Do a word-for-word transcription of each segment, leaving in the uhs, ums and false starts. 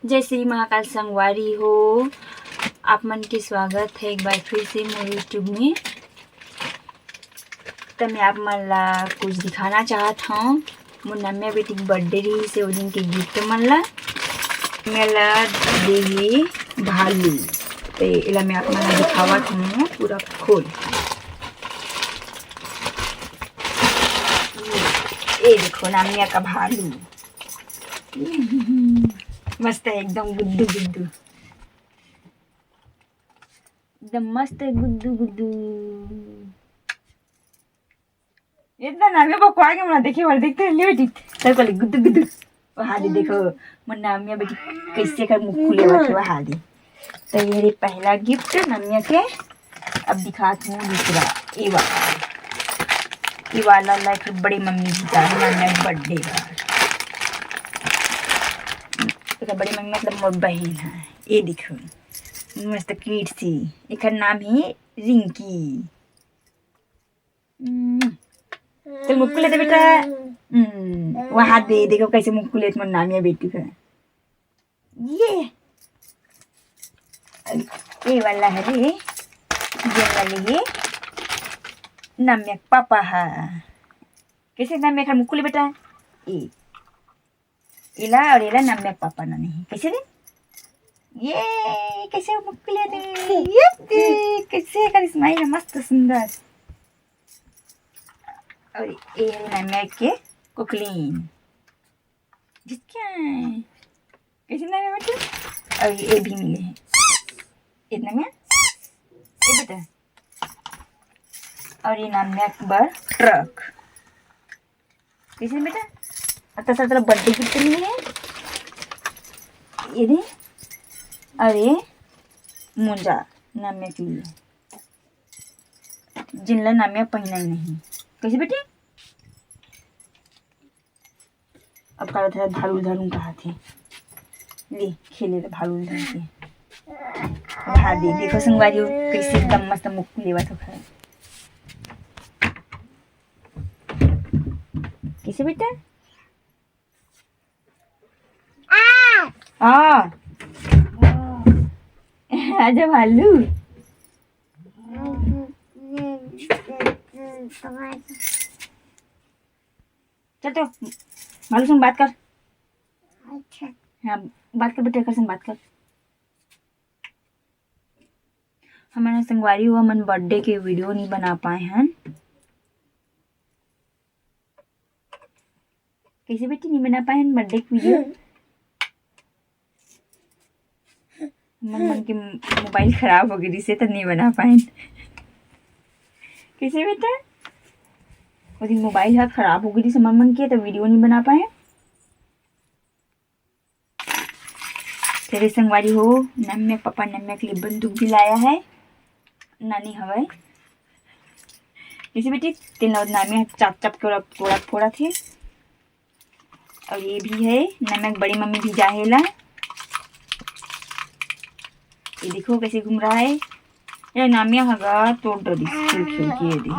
जय श्री महाकाल संगवारी हो, आप मन के स्वागत है एक बार फिर से मोर YouTube में। त मैं आप मन ला कुछ दिखाना चाहत हूँ। मोर नम्या बेटी के birthday रहिस हे, ओ दिन के gift मन ला। नम्या ला देही भालू, ते एला मैं आप मन ला दिखावत हूँ पूरा खोल। ए देखो नम्या का भालू, मस्त है एकदम गुड्डू गुड्डू, एकदम मस्त है गुड्डू गुड्डू। इतना नम्या बकवा के मोला देखे बर देखते ले बेटी, तब कहले गुड्डू गुड्डू। वहाँ दे देखो मोर नम्या बेटी कैसे कर मुँह खुले बात वहाँ दे। तो ये रे पहला gift नम्या के। अब दिखात हूँ दूसरा, ये वाला, ये वाला ला एकर बड़े मम्मी जी का है नम्या के birthday का। एकर बड़े मम्मी मतलब मोर बहन है। ये देखो मस्त cute सी, एकर नाम है रिंकी। हम्म। चल मुक्कू ले दे बेटा। हम्म, वहाँ दे, देखो कैसे मुक्कू लेत मोर नम्या बेटी है। ये, ये वाला है रे, ये वाले ये नम्या के पापा है। कैसे नम्या के मुक्कू ले बेटा? ए, एला और एला नम्या के पापा ना नहीं। कैसे रे? ये कैसे मुक्कू ले रे? ये दे, कैसे कर smile है, मस्त सुंदर। और ये है नम्या के कुकलीन। जिसके कैसे नम्या बेटा? और ये भी मिले हैं। इतना में ये बेटा। और ये नम्या बर truck। कैसे बेटा? अतका सारा birthday gift नहीं है। ये दे। अरे मुंजा नम्या के लिए, जिनला नम्या पहिना ही नहीं। कैसे बेटी? अब का थोड़ा धारू धारू कहा थे, ले खेले तो भालू धर के। भाभी देखो संगवारी हो, कैसे एकदम मस्त मुक्कू लेवत हो खा। कैसे बेटा? आ। आजा भालू। चल तो भालू संग बात कर। अच्छा। हाँ, बात कर बेटा, एकर संग बात कर। हमन संगवारी हो, हमन birthday के video नहीं बना पाए हन। कैसे बेटी नहीं बना पाए हन birthday के video? हमन मन के मोबाइल खराब हो गई से तो नहीं बना पाए। कैसे बेटा? वो दिन मोबाइल हा खराब हो गई से हमन मन के, तो video नहीं बना पाए। तेरे संगवारी हो, नम्या पापा नम्या के लिए बंदूक भी लाया है। नानी हवय। जैसे बेटी, तेन ला नम्या चाप चाप के ओला तोड़ा फोड़ा थे। और ये भी है, नम्या के बड़ी मम्मी भी जाहे ला। ये देखो कैसे घूम रहा है। ये नम्या हगा तोड़ दिस, खेल खेल के ये दे।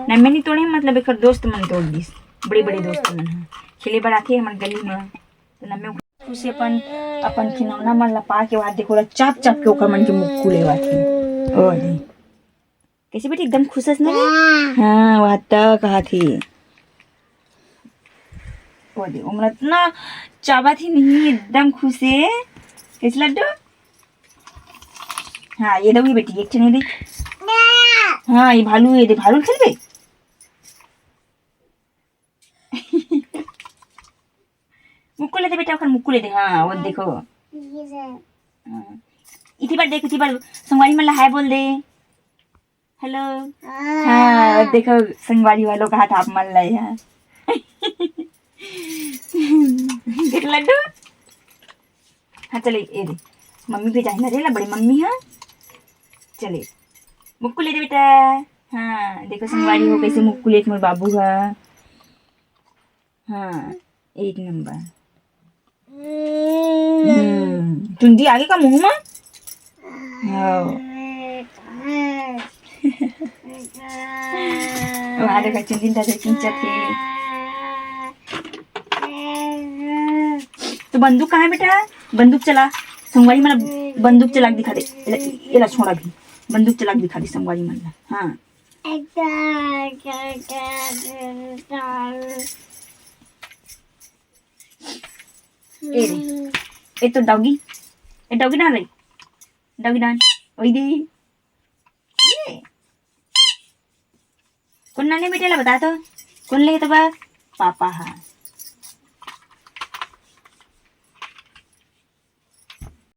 नम्या नहीं तोड़े, मतलब एकर दोस्त मन तोड़ दिस, बड़े बड़े दोस्त मन ह। खेले बर आथे हमर गली में। तो नम्या खुशी अपन, अपन खिलौना मन ला पा के वहाँ देखो ला चाप चाप के ओकर मन के मुक्कू लेवत हे। ओ दे। कैसे बेटी एकदम खुश हस ना रे? हाँ, वहाँ तक कहा थी। ओ दे, ओमन इतना चाबत ही नहीं, एकदम खुश हे। कैसे लड्डू? हाँ, ये दे बेटी, एक ठन ये दे। हाँ, ये भालू, ये दे, भालू खेलबे? मुक्कू ले दे बेटा, ओखर मुक्कू ले दे। हाँ, वो देखो। ये से। हाँ। इसी बार देख, इसी बार संगवारी मन ला हाय बोल दे। हेलो। हाँ। हाँ, देखो संगवारी वालों का हाथ आप मन ला है। देख लड्डू। हाँ, चले, ए दे। मम्मी भी जाए ना रे ला, बड़ी मम्मी, हाँ। चले। मुक्कू ले दे बेटा। हाँ, देखो संगवारी हो कैसे मुक्कू लेत मोर बाबू हा। हाँ, एक नंबर। हम्म, चुंदी आगे का मुंह में? हाँ। वहाँ देखा चुंदी दादा खींचत हे। तो बंदूक कहाँ है बेटा? बंदूक चला, संगवारी मन ला बंदूक चला के दिखा दे। एला, एला छोड़ा भी, बंदूक चला के दिखा दे संगवारी मन ला। हाँ, ए रे, ए तो डॉगी, ए डॉगी डाल रही, डॉगी डाल, ओई दे। ये। कोन नाने बेटे ला बता तो, कोन ले तो बा? पापा हा।